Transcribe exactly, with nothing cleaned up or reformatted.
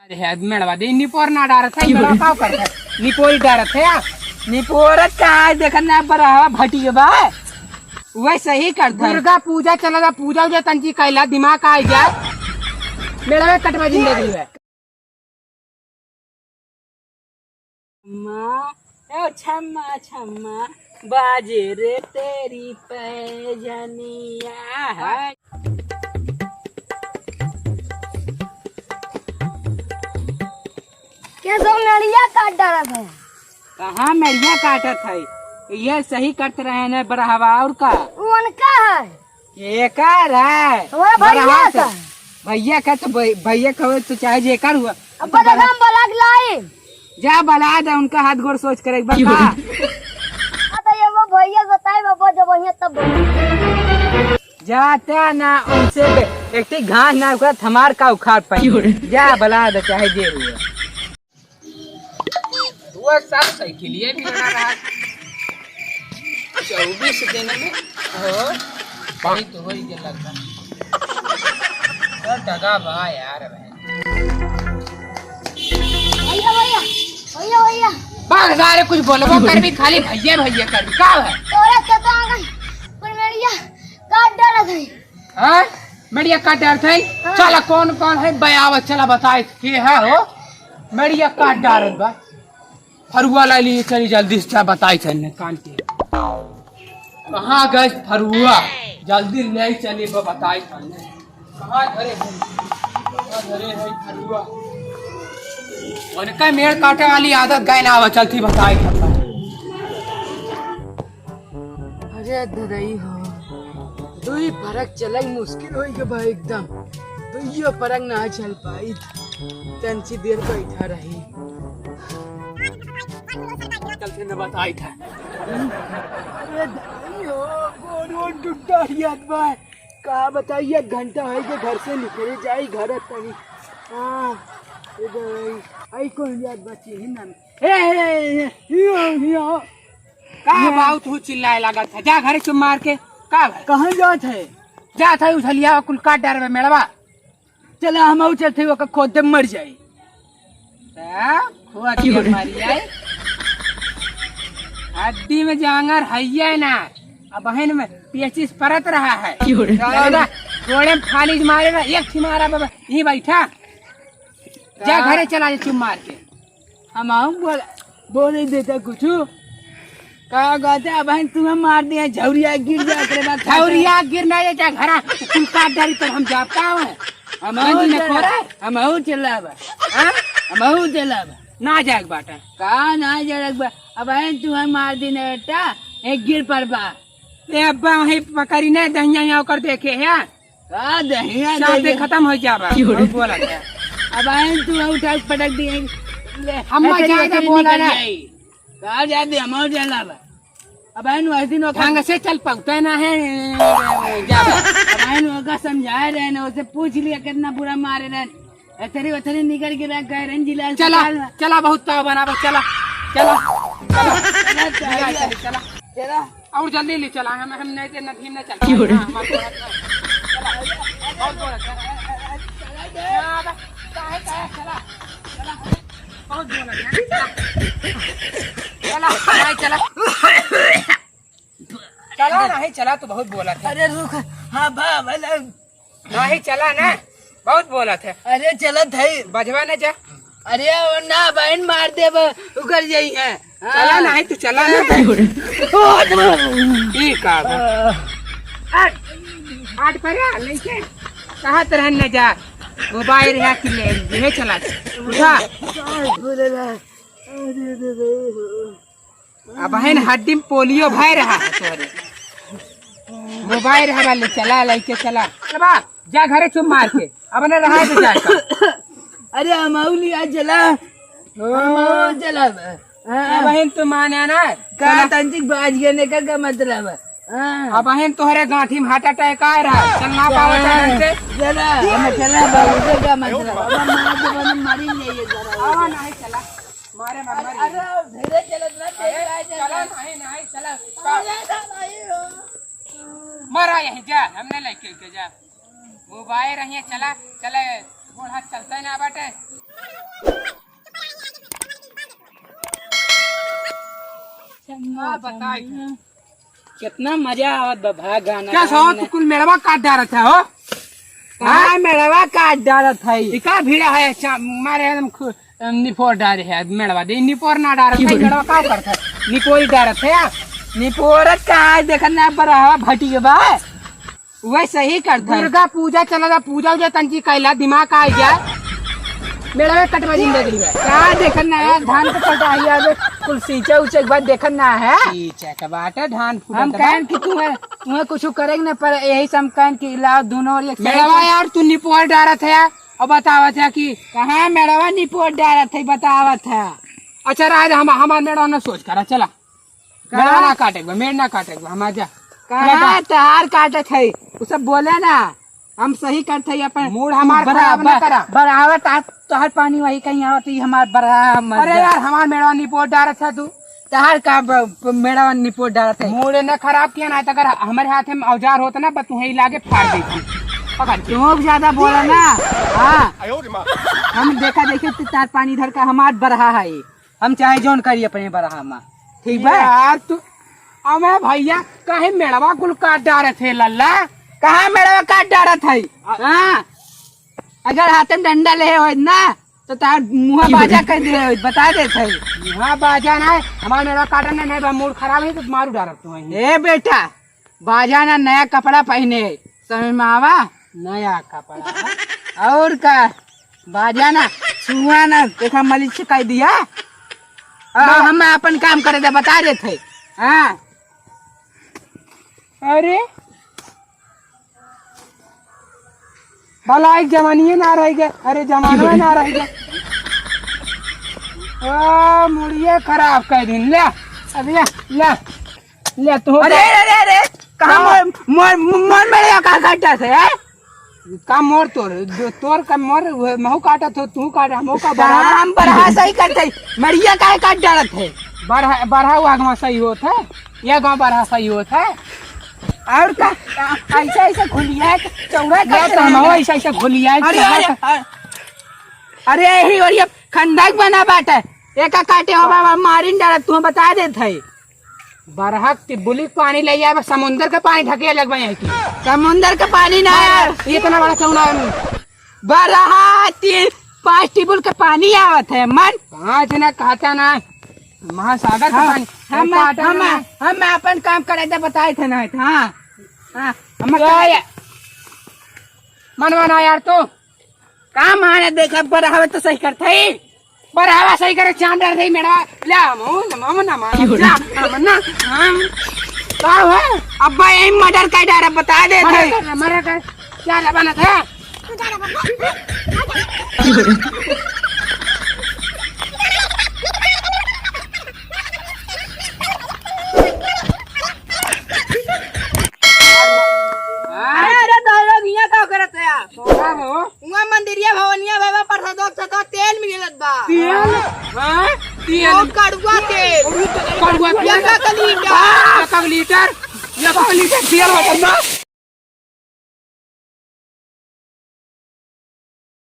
अरे, मेड़वा दे, निपोर ना डारत है, मेड़वा काव करत है? निपोरी डारत है, आ? निपोरत का है, देखत ना, बरहवा भटिया बा। वैसे ही करत है। दुर्गा पूजा चला था, पूजा उजा तंची कैला, दिमाग आ जा। मेड़वा कटवा जिंदगी में। छम्मा, ओ छम्मा, छम्मा, बाजे रे तेरी पैजनिया। हाय। क्या सब मेड़िया काट डालत है? कहाँ मेड़िया काटत है? ये सही करत रहे न बरहवा, और का? वो उनका है। एकर है। हमारा भैया बरहा का। से। भैया का तो भै-, भैया का हो तो चाहे जेकर हुआ। अब तो बरहा बलराम बलक लाई। जा बला दे, उनका हाथ गोड़ सोच करे एक बार का। हाँ, तो ये वो भैया बताए बाबा, जब वहीं तब बोले। जाता ना उनसे बे-, एक ठी घास ना उखड़ा, हमार का उखाड़ पाई। जा बला दे, चाहे जे हुआ। वो सब साइकिलिए भी बना रहा। चउबीस दिन में हो, सही तो हो ही गया लगता। तो दगा बा यार भाई। भैया, भैया, भैया, भैया। बस सारे कुछ बोलबो कर भी, खाली भैया भैया कर भी। का है? तोरे के तो आंगन पर मेड़िया काट डालत है। हाँ? मेड़िया काट डालत है? हाँ। चला, कौन कौन है? बयावत, चला बताए के है हो? मेड़िया काट डालत बा। फरुआ ला लिए चली जल्दी से, चला बताई थे ने कान के। कहाँ गए फरुआ? जल्दी ले चली ब-, बताई थे ने। कहाँ धरे है? कहाँ धरे है फरुआ? उनका मेड़ काटे वाली आदत गए ना आवा, चलती बताई थे। अरे ददई हो, दुई फरक चलल मुश्किल होई के बा एकदम। दुइयो फरक ना चल पाई, तंची देर बैठा रही। चलते न बताई था। अरे ददई हो, गोड़ वोड़ टूटा जात बा। का बताई, एक घंटा होई के घर से निकले जाई, घर तनी। हाँ, ए ददई, आई कौन जात बा, चिन्ही ना। ए, ए, ए, ए, हियो, हियो। का ये बाऊ तू चिल्लाए लागत है? जा घरे चुप मार के। का भाई? कहाँ जात है? जात है उछलिया कुल काट डारबे मेड़वा। चला हम आऊ चलते ओकर खोद दे मर जाई। का? खोद के मर जाई? हड्डी में जांगर हइये ना। अब बहन में पेचिस परत रहा है। क्यों रे? दादा, गोड़े में फालिज मारे ना, एक ठी मारा बाबा, यहीं बैठा। जा का? घरे चला जा चुप मार के। हम आऊं बोल, बोले देता कुछ। का कहते अब हम तुम्हें मार दिया, झौरिया गिर जा, ओकरे बाद झौरिया गिर ना जा, जा घरा, कुल काट डारी तब हम जाब का है? हम आऊं नदी में चला, खोरा? हम आऊं चला बा। हाँ? हम आऊं चला बा। ना जाए के बाटा। का ना जाए के बा? अब हम तुम्हें मार दी ना बेटा, एक गिर पर बा। ए अब्बा वहीं पकड़ी ना दहिया यहाँ ओकर देखे है। का दहिया साथे दहिया? खत्म हो जाबा। क्यों रे? बहुत बोला था। अब आए तू उठा के पटक दिए। ले, अम्मा ऐसे ज्यादा निकल बोला ना। जाई। का जाते हम और जाला बा। अब आए नु ऐसे नो ढंग से चल पाउते ना है। जाबा। अब आए नु ओका समझाए रहे ना, उसे पूछ लिया कितना बुरा मारे रहे। एथरी ओथरी निकल के रह गए रहे जिला चला, अस्पताल में। चला, बहुत ताव बनाबा, चला, चला, चला। चला, चला, चला। चला। और जल्दी ले चला, हम, हम नहीं ते नदी में चल क्यों रे? हाँ, हमारे को रखना। चला, बहुत बोला, चला। चला, काहे, काहे, चला, चला। बहुत बोला, चला। चला, नहीं चला। चला, नहीं चला, तू बहुत बोला था। अरे रुक, हाँ, बा, बा, नहीं चला ना, बहुत बोलत है। अरे चलत है। बजवा ना जा। अरे वो ना बहन मार देब, उकर जाई है। हाँ। चला नहीं तू चला ना। ओ, ई का बा? आठ, आठ पर आ, लेके कहाँ तरह न जा। मोबाइल है कि ले, ये चला। उठा। अरे, अरे, अरे। अब है न हड्डी में पोलियो भय रहा है तोहरे। मोबाइल हवा ले चला, लइके चला। चल बा, जा घरे चुप मार के। अब न रहा तो जाए का। अरे हम आऊ लिया चला। ओ। हम आऊ चला बा। हाँ। अब है न तू माने ना। का चला। तंचिक बाज गए ने का, का मतलब? हाँ। अब है न तोहरे गांठी में हार्ट अटैक आ रहा है। चल ना पावा हाँ। चलन से। चला, हम चला बा, उसे का मतलब? अब हम मार दे, हम मरी नहीं ये जरा। आवा नहीं चला। मारे मत मारी। अरे, धीरे चलत ना, अरे, तेज आए चला, चला। नहीं, नहीं, चला। अरे, ना भाई हो। मरा यहीं जा, हमने लेके के जा। मोबाइल रहिए, चला, चले, गोड़ हाथ चलता ही ना बाटे। हाँ, बताई। कितना मजा आवत बा, भाग गाना क्या गाना सो, में। तू कुल मेड़वा काट डारत है हो? हाँ, मेड़वा काट डारत है। ई का भीड़ा है, चा-, मारे एकदम खु-, निपोर डारे है, मेड़वा दे, निपोर ना डारत है, मेड़वा का करत है? निपोरी डारत है, निपोरत का है, देखत ना बरहवा भटी के बा। वैसे ही करत है। दुर्गा पूजा चला था, पूजा उजा तंची कैला, दिमाग आ गया। मेड़वा कटवा जिंदगी में। का देखत ना है, धान के कटाई आवे, कुल सींचे उचे के बाद देखत ना है। सींचे के बाटे, धान फूटत हम बा। कहन कि तुम्हें, तुम्हें कुछ करेंगे ना, पर यही से हम कहन कि लाओ दोनों ओर एक मेड़वा साइड। यार, तू निपोर डारत है यार, अब बतावत है कि कहाँ मेड़वा निपोर डारत है, बतावत है। अच्छा, राज, हम, हमार मेड़वा न सोच करा, चला। का? मेड़वा ना काटे के बा, मेड़ ना काटे के बा, हमार जा। कहाँ जा, जा। तहार काटत है? उ सब बोले ना, हम सही करत है अपन। मूड हमार बड़ा-, खराब ना ब-, करा। बराबर ता-, तोहर पानी वही कहीं आवत ही, हमार बड़ा मर अरे जा। यार, हमार मेड़वा निपोर डारत है तू। तहार का ब-, ब-, मेड़वा निपोर डारत है? मूड ना खराब किया ना, तो अगर हमारे हाथ में औजार होता ना, बस तुम्हें लागे फाड़ देती। पकड़ के। तुम ज्यादा बोला ना। हाँ। हम देखा देखी तो तार पानी धर का हमार बरहा है। हम चाहे जौन करी अपने बरहा में, ठीक बा? यार तू, अबे भैया, काहे मेड़वा कुल काट डारत है लल्ला? कहाँ मेड़वा काट डारत है? हाँ, अगर हाथ में डंडा ले होइत ना, तो तार मुँह बाजा कर दे होइत, बता देत है। मुँह बाजा ना, हमार मेड़वा काटन ना, नहीं बा, मूड खराब है तो मारू डारत तू वहीं। ए बेटा, बाजा ना, नया कपड़ा पहने, समझ में आवा? नया कपड़ा। और का, बाजा ना, छुआ ना, देखा मलिक से कह दिया। आ, हाँ। हम अपन काम करे दे, बता देत है। हाँ। अरे, भला एक जवानिये ना रह गए, अरे जमाना ना रह गए। आ, मुड़िये खराब कर दिन, ले, अब ले, ले। ले तू। अरे, अरे, अरे, अरे, कहाँ हाँ। मोर, मोर, मोर मेड़वा का काटा थे, हैं? का मोर तोर, जो तोर का मोर, वो महू काटा थो, तू काटा, हमहू का बरहा। हम बरहा सही करते, मेड़िया काहे काट डालत है? बरहा, बरहा हुआ गाँव सही होत है, ये गाँव बरहा सही होत है। और का, ऐसे, ऐसे घुलिया है, चौड़ा ये करते तो हम हैं। ऐसे, ऐसे घुलिया है, अरे, चौड़ा अरे, कर- अरे, अरे, यही और ये खंडक बना बाटे, एका काटे हो बाबा, मारिन डालत, तू बता देत है। बरहक टिबुली के पानी ले आवे, समुंदर के पानी ढके लगबे यहीं की। समुंदर के पानी ना यार। इतना बड़ा चौना है। बरहा तीन पाँच टिबुल के पानी आवत है, मन। पाँच ना कहता ना, महासागर के हाँ, पानी। हम, काटा हम, ना। हम अपन काम करे दे, बताए थे ना, हाँ। हाँ, हम तो करे ये मनवा ना यार तू। का माने देखा, बरहवा तो सही करत है। बरहवा सही करे, चांद डर रही मेरा। ले, हम, हम, हम ना मानो। जा, हम ना, हम। का हुआ? अब्बा यही मर्डर कर डारा, बता दे मर्डर थे। कर, मर्डर कर। क्या रे बनत है? अरे, अरे, दाई लोग, हियाँ का करत है आप? का हो? उहाँ मंदिरिया भवनिया बाबा प्रसादो के साथ तेल मिलत बा। तेल? हाँ? तेल? वो कड़ुआ तेल। कड़ुआ तेल? एक एक लीटर। एक एक लीटर? एक एक लीटर तेल होत बा?